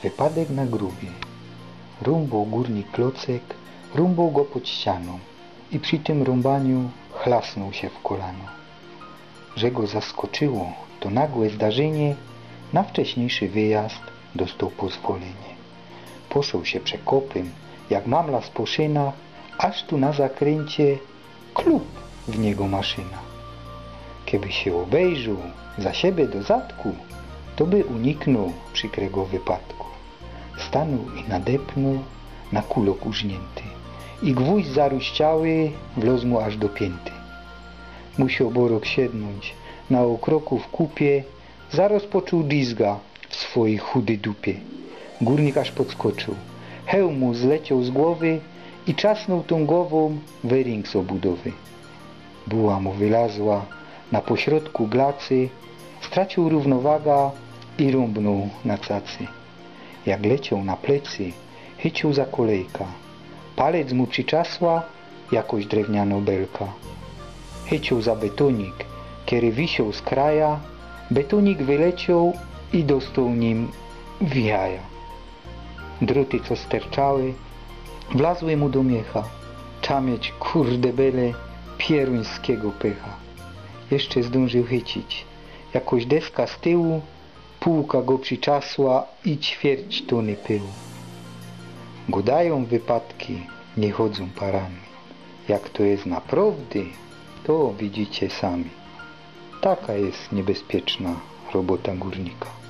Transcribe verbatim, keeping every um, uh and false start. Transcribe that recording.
Wypadek na grōwie. Rōmbōł gōrnik klocyk, rōmbōł go pod ścianōm i przi tym rōmbaniu chlasnōł sie w kolano. Że go zaskoczyło to nagłe zdarzynie, na wcześniejszy wyjazd dostoł pozwolenie. Poszoł sie przekopym, jak mamla z Poszyna, aż tu na zakryncie klub w niego maszyna. Keby sie ôbejrzoł za siebie do zadku, to by uniknōł przikrego wypadku. Stanōł i nadepnōł na kulok urzniynty i gwōźdź zaruszczały wlŏz mu aż do piyynty. Musioł Borok siednōńć na ôkroku w kupie, zarŏz poczōł drzizga w swojij chudyj dupie. Gōrnik aż podskoczōł, hełm mu zlecioł z głowy i trzasnōł tōm głowōm we rynk z ôbudowy. Buła mu wylazła na pośrodku glacy, straciōł rōwnowagã i rōmbnōł na cacy. Jak lecioł na plecy, chyciōł za kolejka. Palec mu przitrzasła jakoś drewniano belka. Chyciōł za betonik, kery wisioł z kraja, betonik wylecioł i dostoł nim w jaja. Druty, co sterczały, wlazły mu do miecha. Trzeba mieć, kurde bele, pierōńskigo pecha. Jeszcze zdōnżył chycić jakoś deska z tyłu, pōłka go przitrzasła i ćwierć tōny pyłu. Godajōm, wypadki niy chodzōm parami. Jak to je naprŏwdy, to widzicie sami. Taka je niebezpieczna robota gōrnika.